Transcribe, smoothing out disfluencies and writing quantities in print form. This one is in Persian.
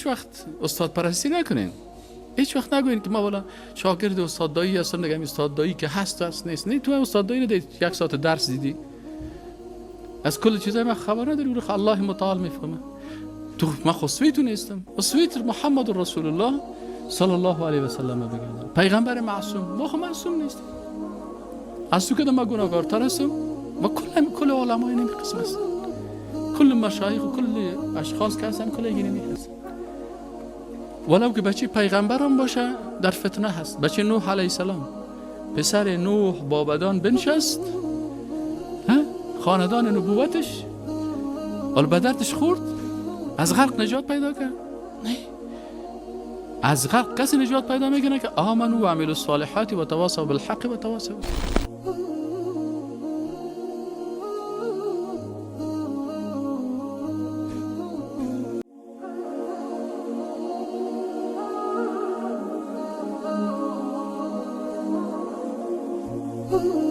هیچ وقت استاد پرستی نکنین. هیچ وقت نگوین که ما والا شاگرد استاد دایی هستم، نگم استاد دایی که هست هست نیست. نه، تو استاد دایی ندید، یک ساعت درس دیدی، از کل چیزای من خبر نداری. او الله متعال میفهمه. تو من خصوی تو نیستم، خصوی محمد رسول الله صلی الله علیه و سلم بگم، پیغمبر معصوم. ما خو معصوم نیستم، از تو که ما گناهکارتر هستم و کل علمای نمی قسم هستن، کل مشایخ و کل اشخاص که هستن کل نمی هستن. ولو که بچه پیغمبرم باشه در فتنه هست. بچه نوح علیه السلام، پسر نوح بابدان بنشست، خاندان نبوتش، حالا به دردش خورد، از غرق نجات پیدا کرد؟ نه، از غرق کسی نجات پیدا میکنه که آمنوا و عملوا الصالحات و تواصوا بالحق و تواصوا. Ooh.